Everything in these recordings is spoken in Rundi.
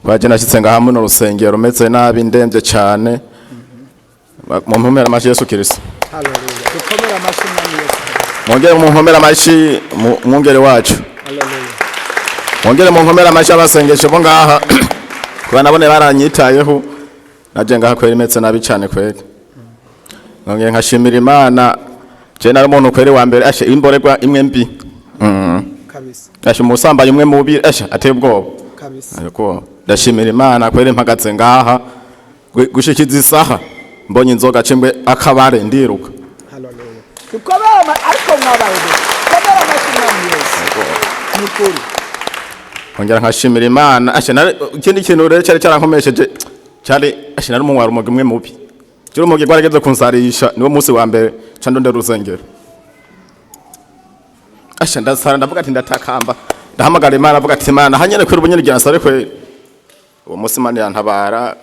Kwaje nashyitse ngaha muno rusengero meze nabi, ndemvye cyane. Mu mpomera amashi Yesu Kristo. Haleluya, dukomere amashyi Umwami Yesu. Mwongere mu nkomera amashi mwungere wacu. Haleluya. Mwongere mu nkomera amashi abasengesho bo ngaha, kuba nabone baranyitayeho. Naje ngaha kweri meze nabi cyane kweri. Nongeye nkashimira Imana. Je nari umuntu kweri wa mbere, ashe imborerwa imwe mbi. Kabisa. Ashe umusambanyi umwe mubi, ashe ateye ubwoba. Kabisa. Ariko ndashimira Imana kweri mpagaze ngaha gushikiza isaha, mbonye inzoga cimbwe akabare ndiruka. Haleluya, dukomere ariko mwabaye, dukomere amashyi Umwami Yesu, ni ukuri. Nkongera nkashimira Imana. Ashe ikindi kintu rero cyari cyarankomesheje cyari, ashe nari umunywa urumogi umwe mubi. Cyo urumogi rwarageze kunsarisha. Niwo munsi wa mbere ca ndondera urusengero. Ashe ndasara, ndavuga ati ndatakamba, ndahamagara Imana, avuga ati: "Imana, hanyene kweri ubunyene igihe nsare kweri." Uwo munsi Imana yantabara,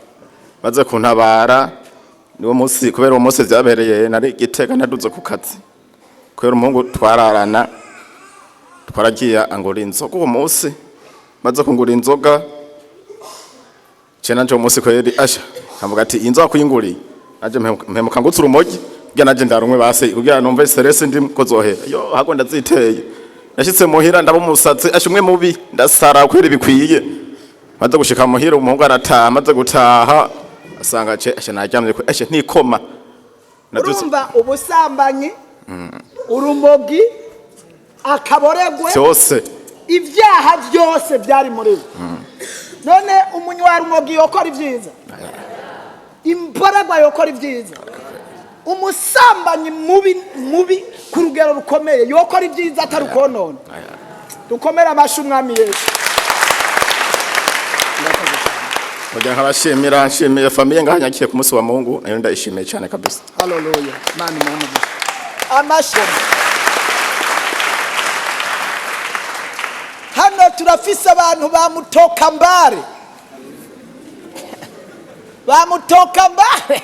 maze kuntabara niwo munsi, kubera uwo munsi vyabereye nari Gitega, naduze ku kazi kubera umuhungu twararana, twaragiye angura inzoga. Uwo munsi maze kungura inzoga, ce nanje uwo munsi kweri, asha nkavuga ati inzoga kuyinguriye naje mpemuka ngutse urumogi kugira naje ndarumwe base, kugira numve stress ndimo ko zohera. Yo hago ndaziteye, nashitse muhira ndaba umusatsi, asha umwe mubi, ndasara kweri bikwiye. Maze gushika muhira, umuhungu arataha, maze gutaha asanga ce asha naryamye asha ntikoma. Navyutse- Urumva ubusambanyi, urumogi, akaboregwe, vyose. Ibyaha byose byari muri we. None umunywarumogi yokora ibyiza? Imborerwa yokora ibyiza? Umusambanyi mubi mubi ku rugero rukomeye yokora ibyiza atari ukonona? Dukomere amashyi Umwami Yesu. Kugira nkabashimira, nshimiye famille ngaha nyakiye ku munsi wa Mungu, nayo ndayishimiye cyane kabisa. Haleluya, Imana imuhe umugisha. Amashyi. Hano turafise abantu ba mutokambare, ba mutokambare.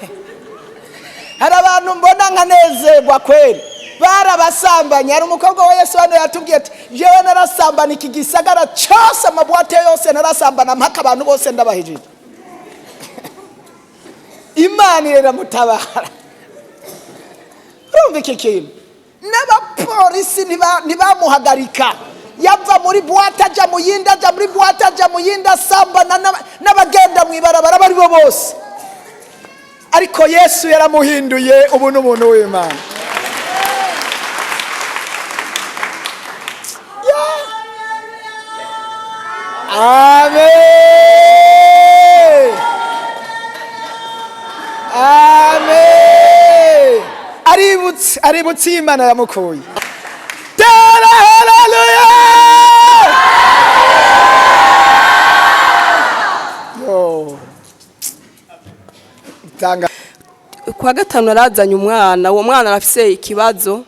Hari abantu mbona nkanezerwa kweri, barabasambanye. Hari umukobwa wa Yesu hano yatubwiye ati: "Jewe narasambana iki gisagara cyose, amabuwate yose narasambana mpaka abantu bose ndabahijije." Imana iramutabara. Urumva iki kintu, n'abapolisi ntibamuhagarika. Yava muri buwate aja mu yindi, aja muri buwate aja mu yindi, asambana n'abagenda mu ibarabara abo ari bo bose. Ariko Yesu yaramuhinduye, ubu ni umuntu w'Imana. Amen, amen. Aributse, aributse iyo Imana yamukuye. Tera haleluya. Yo. Tanga. Kwa gatanu narazanye umwana. Uwo mwana arafise ikibazo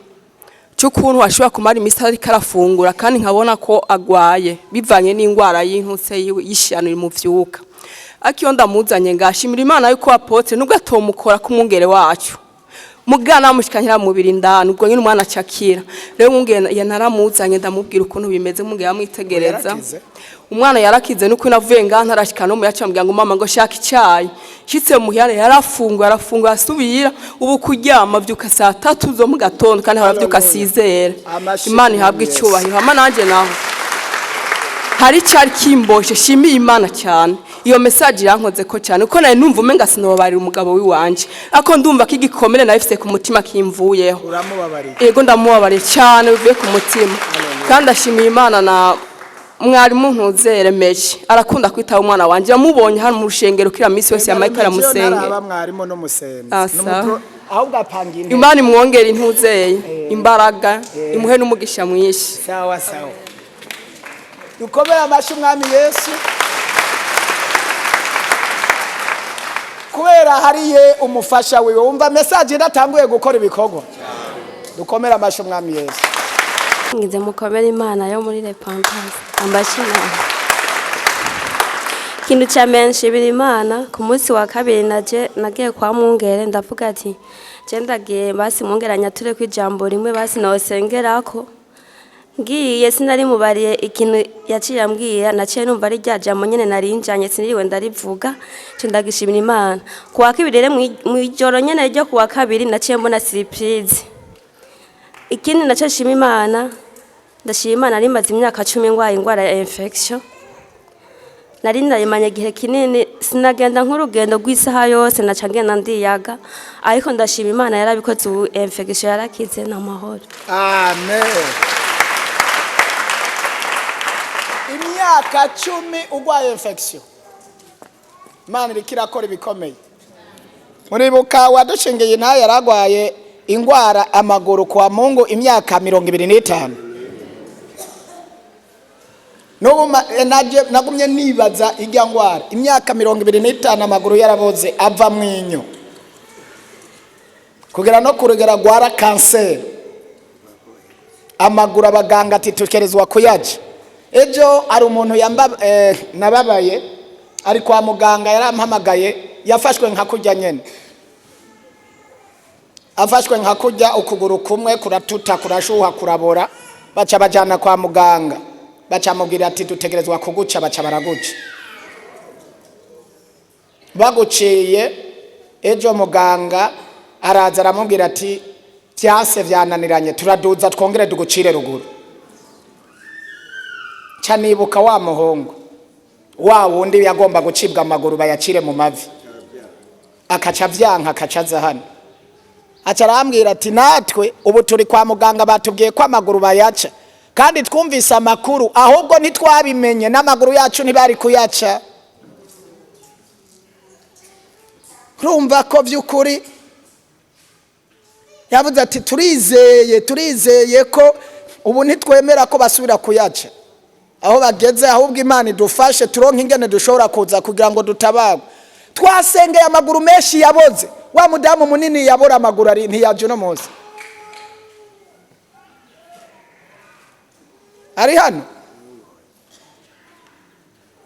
cy'ukuntu ashobora kumara iminsi ariko arafungura, kandi nkabona ko agwaye bivanye n'indwara y'intutse yiwe y'ishano imuvyuka. Ariko iyo ndamuzanye ngashimira Imana yuko apôtre nubwo atomukora k'umwungere wacu mugana amushikanyira mubiri indani, ubwo nyine umwana acakira. Rero umwungere naramuzanye, ndamubwira ukuntu bimeze, umwungere amwitegereza. Yarakize? Umwana yarakize nuko navuye ngaha ntarashika no muyaca ambwira ngo: "Mama," ngo "shaka icyayi." Shitse muhira yarafunguye, arafunguye, asubira ubu kuryama, avyuka saa 3 zo mu gatondo, kandi haravyuka sizere. Amashyi Imana ihabwe Yesu. icyubahiro. Hama nanje naho hari icyari kimboshe, shimiye Imana cyane. Iyo message irankoze ko cyane, kuko nari numva umenga sinobarira umugabo wiwanje, ariko ndumva ko igikomere nari ku mutima kimvuyeho. Uramubabariye? Yego, ndamubabariye cyane bivuye ku mutima, kandi ashimiye Imana na mwarimu ntuzeremeje, arakunda kwitaho umwana wanjye. Yamubonye hano mu rushengero kiriya minsi yose yamaye karamusengera. Ntaraba mwarimu n'umusenzi. Ah, sawa. Ahubwo apanga intebe. Imana imwongere intuzeye imbaraga, imuhe n'umugisha mwinshi. Sawa sawa, dukomere amashyi Umwami Yesu kubera hariye umufasha wiwe. Wumva message idatanguye gukora ibikorwa. Dukomere amashyi Umwami Yesu. Ngize mukomere Imana yo muri Repentance amashyi Imana. Ikintu cya mbere nshimira Imana, ku munsi wa kabiri naje nagiye kwa mwungere, ndavuga ati je ndagiye basi mwungere anyature ko ijambo rimwe basi nosengerako. Ngiye sinari mubariye ikintu yaciye ambwira, naciye numva ari rya jambo nyene narinjanye, siniriwe ndarivuga, nce ndagishimira Imana. Ku wa kabiri rero mw'ijoro nyene ryo ku wa kabiri naciye mbona surprise. Ikindi naco nshima Imana, ndashima Imana, nari imyaka 10 ngwaye ingwara ya infection. Nari ndayimanye igihe kinini, sinagenda nk'urugendo rw'isaha yose, naca ngenda ndiyaga, ariko ndashima Imana yarabikoze, ubu infection yarakize n'amahoro. Amen. Imyaka 10 urwaye infection, Imana iriko irakora ibikomeye. Muribuka wadushingiye intahe yaragwaye ingwara amaguru kwa Mungu imyaka 25. N'ubu nagumye nibaza irya ngwara, imyaka 25 amaguru yaraboze ava mwinyo kugera no kurugera rwara kanseri amaguru, abaganga ati tukerezwa kuyaca. Ejo hari umuntu nababaye ari kwa muganga, yarampamagaye, yafashwe nka kurya nyene, afashwe nka kurya, ukuguru kumwe kuratuta, kurashuha, kurabora, baca bajana kwa muganga, baca mubwira ati dutegerezwa kuguca, baca baraguca. Baguciye ejo muganga araza aramubwira ati vyase vyananiranye, turaduza twongere tugucire ruguru. Ca nibuka wa muhungu wa wundi yagomba gucibwa amaguru bayacire mu mavi, akaca vyanka, akaca aza hano, aca arambwira ati natwe ubu turi kwa muganga, batubwiye ko amaguru bayaca, kandi twumvise amakuru, ahubwo ntitwabimenye, n'amaguru yacu ntibari kuyaca. Urumva ko by'ukuri yavuze ati turizeye, turizeye ko ubu ntitwemera ko basubira kuyaca aho bageze, ahubwo Imana idufashe turonke ingene dushobora kuza kugira ngo dutabagwe. Twasengeye amaguru menshi yaboze, wa mudamu munini yabora amaguru ari ntiyaje uno munsi, ari hano,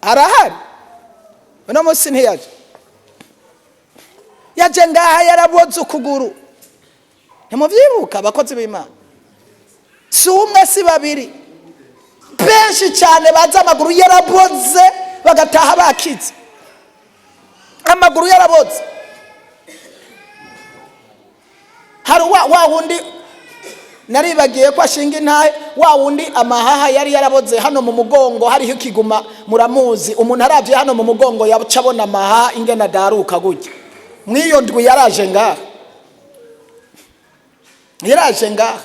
arahari uno munsi ntiyaje, yaje ngaha yaraboze ukuguru. Ntimuvyibuka abakozi b'Imana? Si umwe si babiri, benshi cyane bazi amaguru yaraboze bagataha bakize, amaguru yaraboze. Hari wa wundi naribagiye ko ashinga intahe, wa wundi amahaha yari yaraboze hano mu mugongo hariho ikiguma, muramuzi, umuntu aravye hano mu mugongo yaca abona amahaha ingene adaruka gutya. Mw'iyo ndwi yaraje ngaha, yaraje ngaha,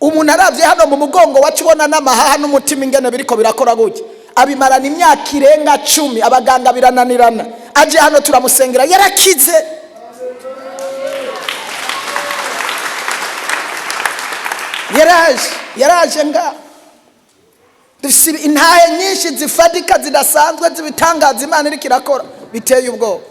umuntu aravye hano mu mugongo waca ubona n'amahaha n'umutima ingene biriko birakora gutya. Abimarana imyaka irenga 10, abaganga birananirana, aje hano turamusengera yarakize. Yaraje, yaraje ngaha. Dufise intahe nyinshi zifatika zidasanzwe z'ibitangaza Imana iriko irakora biteye ubwoba.